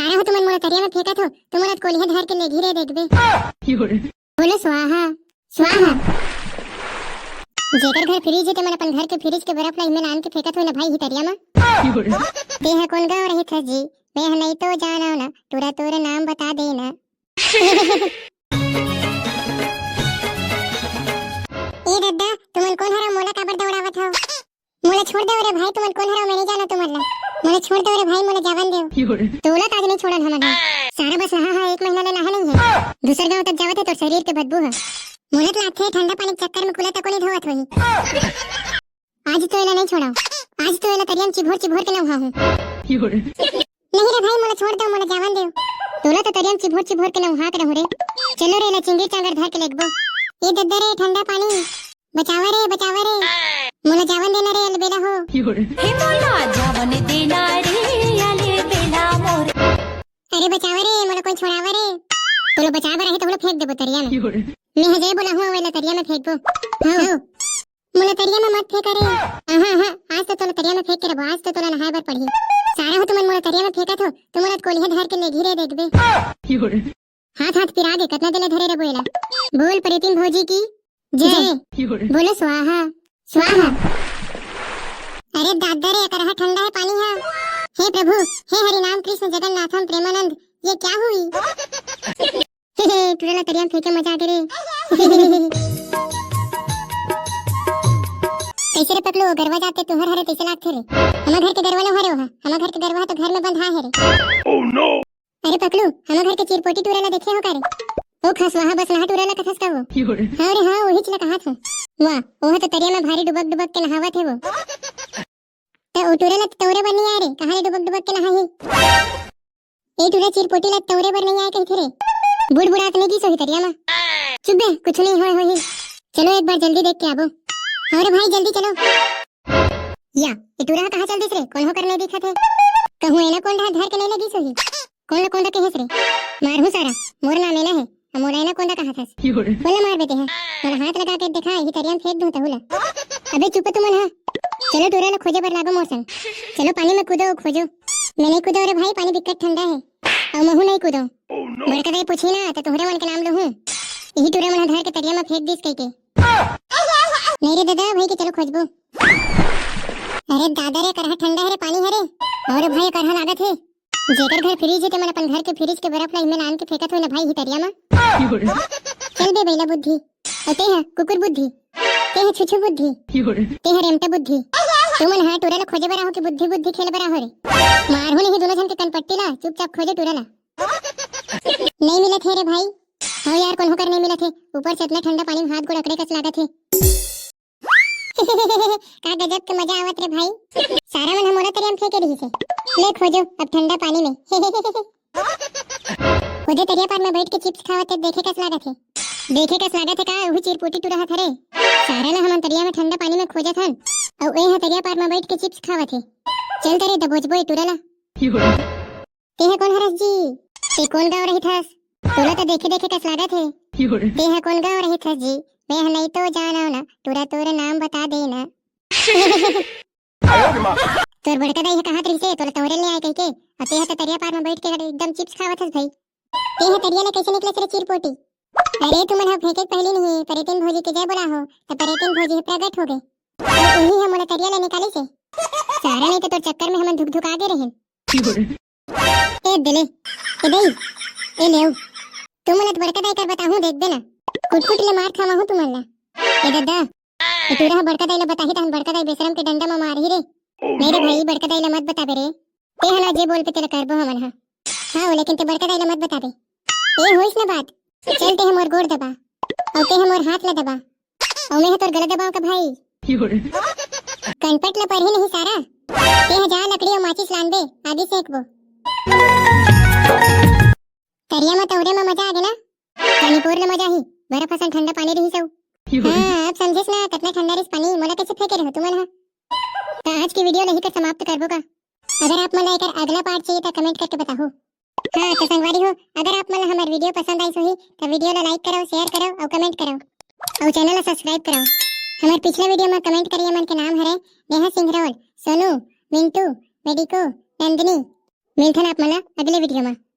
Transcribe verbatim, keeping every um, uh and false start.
अरे हो, तुमन मोला तरिया में फेंकत हो, तुमन कोलिहा धर के लेगही रे, देखबे। बोलो स्वाहा, स्वाहा। जेकर घर फ्रिज हे, तेमन अपन घर के फ्रिज के बर्फ ला इमे लान के फेंकत हो ना भाई, ही तरिया में। तेहा कोन गाँव रहिथस जी? मैं ह नहीं तो जानव ना, टूरा तोर नाम बता देना। ए दद्दा, तुमन कोन हरव, मोला काबर दौड़ावत हव? मोला छोड़ देव रे भाई, तुमन कोन हरव, मैं नहीं जाना तुमन ला। मोला छोड़ देव रे भाई, मोला जावन देव। तोला तो आज नहीं छोड़न हमन ह। सारा बस नहा हा, एक महीना ले नहा नहीं है। दूसर गांव तक जावत है तोर शरीर के बदबू ह। मोला तो लागथे ठंडा पानी के चक्कर में कुला तको नहीं धोवत होही। आज तो एला नहीं छोड़ाव, आज तो एला तरिया में चिभोर चिभोर के नहाहूं। नहीं रे भाई, मोला छोड़ देव, मोला जावन देव। तोला तो तरिया में चिभोर चिभोर के नहात रहूं रे। चलो रे, एला चिंगीर चांगर धर के लेगबो। ए दद्दा रे, ठंडा पानी, बचावा रे, बचावा रे, मोला जावन देना रे, अलबेला हो। हे मोला जावन देना रे, अलबेला मोर। अरे बचावा रे, मोला कोई छोड़ावा रे। तोला बचावा रहे तो फेंक देबो तरिया में। मैं हजे बोला हूँ, वेला तरिया में फेंकबो। हाँ, हाँ। मोला तरिया में मत फेंका रे। आहा, आहा, आज तो तोला तरिया में फेंक के रबो, आज तो तोला नहाए बर पड़ही। सारा हो तुमन मोला तरिया में फेंकत हो, तुमन कोलिहा धर के लेगही रे, देखबे। हाथ हाथ पिरा दे, कतना देले धरे रे बोएला। बोल प्रेतिन भौजी की जय। बोलो स्वाहा, स्वाहा। अरे दादा रे, करहा ठंडा है पानी है। हे प्रभु, हे हरि नाम कृष्ण जगन्नाथम प्रेमानंद, ये क्या हुई? टूरा ला तरिया में फेंके मजा आ गे रे। कैसे रे पकलू, गरवा जात के तुहर हरे तैसे लागथे रे। हमर घर के गरवा लो हरे ओहा, हमर घर के गरवा तो घर में बंधा है रे। अरे पकलू, हमर घर के चिरपोटी टूरा ला देखे हो का रे? ओ खसवाहा बसलाहा टूरा ला कथस का वो? हाँ रे हाँ, वही ला कहा था। वाह, ओह तो तरिया में भारी डुबक डुबक के नहावत है वो। त ओ टूरा ला तो तौरे बर नहीं आए रे, कहाँ ले डुबक डुबक के नहाही? ए टूरा चिरपोटी ला तौरे बर नहीं आए कहिथे रे। बुड़बुड़ात नहीं गिस होही तरिया मा। चुप बे, कुछ नहीं होए होही। चलो एक बार जल्दी देख के आबो। हाँ रे भाई, जल्दी चलो। या, ए टूरा कहाँ चल दिस रे? कोन हो कर नहीं दिखत है? कहूँ एना कोन ढा धर के नहीं लगिस होही? कोन ला कोन ढा कहेस रे? मारहूँ सारा, मोर नाम एना है। अब मोला एना कोन ढा कहा थस? बोला मार बेटे है। मोला हाथ लगा के देखा, यही तरिया में फेंक दूँ तहू ला। अबे चुप तुमन हा। चलो टूरा ला खोजे बर लागो मोर संग। चलो पानी में कूदो, खोजो। मैं नहीं कूदो रे भाई, पानी बिकट ठंडा है। अउ महू नहीं कूदो। बड़का दाई पूछी ना, तो तुहरे मन के नाम लूहूँ। यही टूरा मन धर के तरिया में फेंक दिस कह के। नहीं रे दादा, भाई के चलो खोजबो। अरे दादा रे, करहा ठंडा है रे, पानी है रे। अरे भाई, करहा लागत है। जेकर घर फ्रिज है, तेमन अपन घर के फ्रिज के बर्फ ला इमे लान के फेंकत हो ना भाई, ही तरिया मा। चल बे बैला बुद्धि। अउ ते ह कुकुर बुद्धि। ते ह छुछु बुद्धि। ते ह रेमटा बुद्धि। तुमन हा टूरा ला खोजे बर आहो कि बुद्धि बुद्धि खेले बर आहो रे? मारहूँ नहीं दोनों झन के कनपट्टी ला, चुपचाप खोजे टूरा ला। नहीं मिलत है रे भाई। हाँ यार, कोनो कर नहीं मिलत है। ऊपर से इतना ठंडा पानी में हाथ गोड़ अकड़े कस लागत है। का गजब के मजा आवत रे भाई। सारा मन हमोला तरिया में फेंके रही से। ले खोजो अब ठंडा पानी में। खुदे तरिया पार में बैठ के चिप्स खावत है, देखे कस लागत है। देखे कस लागत है का, वही चिरपोटी टूरा हथ रे। सारा ला हमन तरिया में ठंडा पानी में खोजत हन। अउ ए ह तरिया पार में बैठ के चिप्स खावत है। चल तरे दबोचबो ए टूरा ला। तेहा कोन हरस जी? ते कोन गाँव रहिथस? तोला तो देखे देखे कस लागत हे। तेहा कोन गाँव रहिथस जी? मैं ह नहीं तो जानव ना, टूरा तोर नाम बता देना। तोर बड़का दाई ह कहत रहिसे, तोला तौरे ले आए कहिके, अउ तेहा तो तरिया पार में बैठ के एकदम चिप्स खावत हस भाई। तेहा तरिया ले कैसे निकले रे चिरपोटी? अरे तुमन ह फेंके के पहली नहीं परेतिन भौजी के जय बोला हो, त परेतिन भौजी ह प्रगट हो गए। अउ उही ह मोला तरिया ले निकालिसे। सारा नहीं तो तोर चक्कर में हमन धुक धुक आगे रहेन। ए दे ले, ए दई, ए लेव। तुमन ल त बड़का दाई कर बताहूँ, देखबे ना। कुट कुट ले मार खावाहूँ तुमन ला। ए दद्दा, ए टूरा ह बड़का दाई ला बताही, तहन बड़का दाई बेशरम के डंडा म मारही रे। नहीं रे भाई, बड़का दाई ला मत बताबे रे। ते ह ना जे बोलबे तेला करबो हमन ह। हाँ, लेकिन ते बड़का दाई ला मत बताबे। ए होइस ना बात। चल ते ह मोर गोड़ दबा। अउ ते ह मोर हाथ ला दबा। अउ मैं ह तोर गला दबाव का भाई। कनपट ला परही नहीं सारा। ते ह जा लकड़ी अउ माचिस लानबे, आगी सेकबो। तरिया म तौरे म मजा आगे ना। पानी पोर ले मजा ही। बर्फ असन ठंडा पानी रहिस अउ। हाँ, अब समझेस ना कतना ठंडा रहिस पानी, मोला कैसे फेंके रहो तुमन ह। त आज के वीडियो ल इही कर समाप्त करबो का? अगर आप मन ला एकर अगला पार्ट चाहिए त कमेंट करके बताहू। हाँ, तो संगवारी हो, अगर आप मन ला हमर वीडियो पसंद आइस होही, त वीडियो ला लाइक करव, शेयर करव अउ कमेंट करव अउ चैनल ला सब्सक्राइब करव। हमर पिछला वीडियो म कमेंट करिए मन के नाम हरे नेहा सिंघरौल, सोनू, मिंटू, मेडिको, नंदिनी। मिलथन आप मन ला अगले वीडियो में।